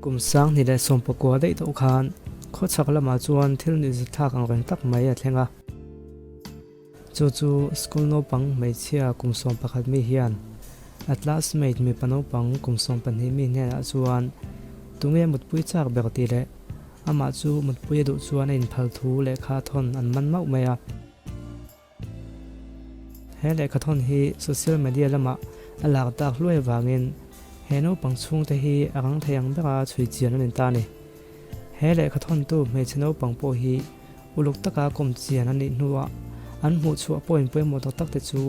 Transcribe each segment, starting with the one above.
Kum 2019 daih tawh khan khawchhak lamah chuan thil nuihzatthlak ang reng tak mai a thleng a. Chu chu school naupang hmeichhia kum 11 mi hian a classmate mipa naupang kum 12 mi hnenah chuan tunge mutpui chak ber tih leh amah chu mutpui a duh chuan a inphal thu lehkha thawn an man mauh mai a. He lehkha thawn hi social media lamah a lak tak hluai avangin he naupang chhungte hi a rang thei ang bera chhui chian an inta a ni. He lehkha thawntu hmeichhe naupang pawh hi uluk taka kawm chian a nih hnuah an hmuhchhuah point pawimawh tak tak te chu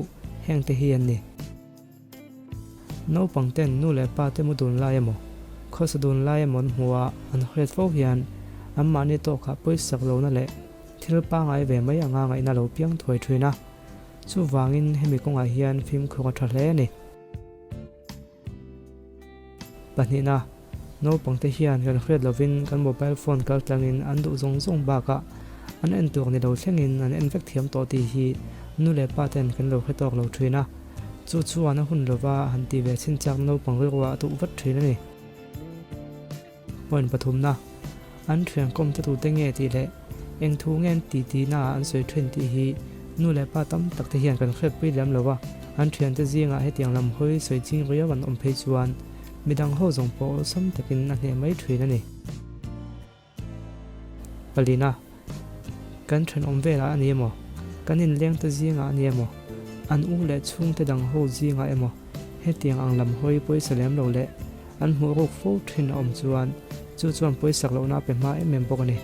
hengte hi an ni. Naupang ten nu leh pa te mu dun lai emaw, khawsa dun lai emaw an hmu a, an hriat fo hian anmahni tawkah pawisak lohna leh thil pangai ve mai anga ngaihna lo piang thuai thin a. Chuvangin hemi kawngah hian fimkhur a tha hle a ni. Pahnihna, naupang te hian kan hriat lovin kan mobile phone kal tlangin an duh zawng zawng bakah an en tur ni lo thlengin an en vek thiam tawh tih hi nu leh pa ten kan lo hre tawk lo thin a. Chu chuan a hun lova han ti ve chhin chak naupang rilruah a duh vat thin a ni. Point pathumna, An thian kawm te tute nge tih leh eng thu nge an ti tihna ah an sawi thin tih hi nu leh pa tam tak te hian kan hriatpui lem lo a, an thiante zingah hetiang lam hawi sawi ching riau an awm phei chuan midang ho zawng pawh awlsam takin a hneh mai thin a ni. Palina, Kan thenawm velah a ni emaw, kan inleng te zingah a ni emaw, an u leh chhungte dang ho zingah emaw hetiang ang lam hawi pawisa lem lo leh an hmuh ruk fo thin a awm chuan chu chuan pawisak lohna a pe hma em em bawk a ni.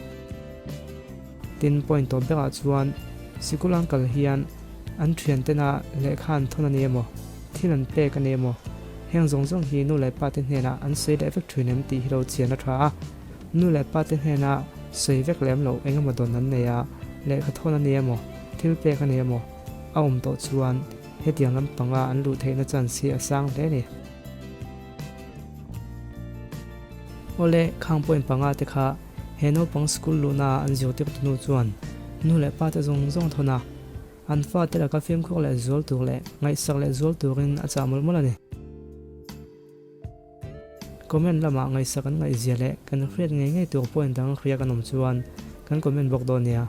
Tin, point tawp berah chuan sikul an kal hian an thiantena lehkha an thawn a ni emaw, thil an pek a ni emaw, heng zawng zawng hi nu leh pa te hnenah an sawi leh vek thin em tih hi lo chian a tha a. Nu leh pa te hnena sawi vek lem loh eng emaw dawn an nei a, lehkha thawn a ni emaw, thil pek a ni emaw, a awm tawh chuan hetiang lampanga an luh theihna chance hi a sang hle a ni. Awle, khang point panga te kha he naupang school luhna an zirtir tu hnu chuan nu leh pa te zawng zawng thawn a, an fate laka fimkhur leh zual tur leh ngaihsak leh zual turin a chah mawlh mawlh a ni. Comment lamah ngaihsak an ngaihzia leh kan hriat ngei ngei tur point dang hria kan awm chuan kan comment bawk dawn nia.